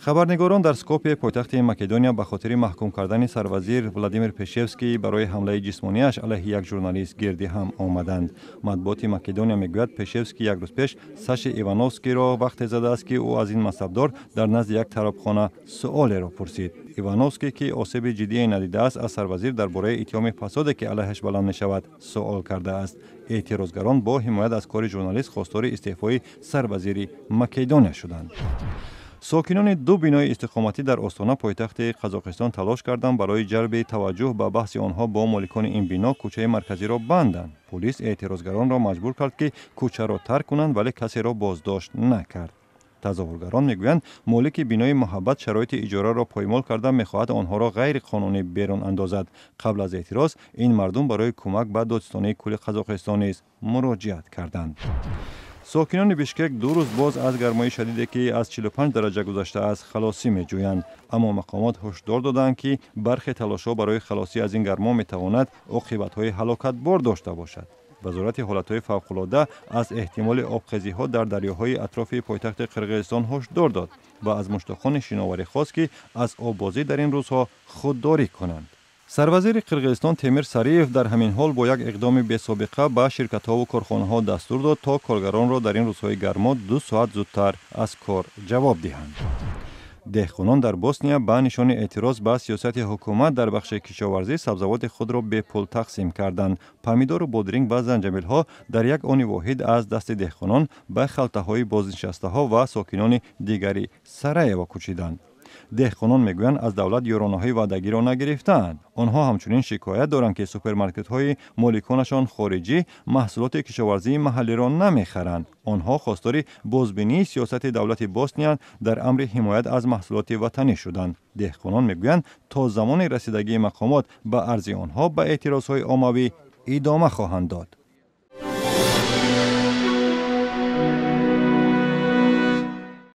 Хабарнигорон дар Скопия, пойтахти Македония, ба хотири маҳкум кардани сарвазир Владимир Пешевский барои ҳамлаи ҷисмонияш алайҳи як журналист гирди ҳам омаданд. Матбуоти Македония мегӯяд, Пешевский як рӯз пеш Саши Ивановскийро вақте задааст, ки ӯ аз ин мансабдор дар назди як тарабхона суолеро пурсид. Ивановский, ки осеби ҷиддие надидааст, аз сарвазир дар бораи иттиҳоми фасоде, ки алайҳаш баланд мешавад, суол кардааст. Эътирозгарон бо ҳимоят аз кори журналист хостори истеъфои сарвазири Македония шуданд. Сокинони ду бинои истиқоматӣ дар Остона, пойтахти Қазоқистон, талош карданд барои ҷалби таваҷҷӯҳ ба баҳси онҳо бо моликони ин бино кӯчаи марказиро банданд. Пулис эътирозгаронро маҷбур кард, ки кӯчаро тарк кунанд, вале касеро боздошт накард. Тазоҳургарон мегӯянд, молики бинои Муҳаббат шароити иҷораро поймол карда, мехоҳад онҳоро ғайриқонунӣ берун андозад. Қабл аз эътироз ин мардум барои кӯмак ба Додситонии кулли Қазоқистон низ муроҷиат карданд. Сокинони Бишкек 2 рӯз боз аз гармои шадиде, ки аз 45 дараҷа гузаштааст, халосӣ меҷӯянд, аммо мақомот ҳушдор доданд, ки бархе талошҳо барои халосӣ аз ин гармо метавонад оқибатҳои ҳалокатбор дошта бошад. Вазорати ҳолатҳои фавқулода аз эҳтимоли обхезиҳо дар дарёҳои атрофи пойтахти Қирғизистон ҳушдор дод ва аз муштоқони шиноварӣ хост, ки аз оббозӣ дар ин рӯзҳо худдорӣ кунанд. Сарвазири Қирғизистон Темир Сариев дар ҳамин ҳол бо як иқдоми бесобиқа ба ширкатҳову корхонаҳо дастур дод, то коргаронро дар ин рӯзҳои гармо 2 соат зудтар аз кор ҷавоб диҳанд. Деҳқонон дар Босния ба нишони эътироз ба сиёсати ҳукумат дар бахши кишоварзӣ сабзавоти худро бепул тақсим карданд. Помидору бодринг ва занҷабилҳо дар як они воҳид аз дасти деҳқонон ба халтаҳои бознишастаҳо ва сокинони дигари Сараево кӯчиданд. Деҳқонон мегӯянд, аз давлат ёронаҳои ваъдагиро нагирифтаанд. Онҳо ҳамчунин шикоят доранд, ки супермаркетҳои моликонашон хориҷӣ маҳсулоти кишоварзии маҳаллиро намехаранд. Онҳо хостори бозбинии сиёсати давлати Босния дар амри ҳимоят аз маҳсулоти ватанӣ шуданд. Деҳқонон мегӯянд, то замони расидагии мақомот ба арзи онҳо ба эътирозҳои оммавӣ идома хоҳанд дод.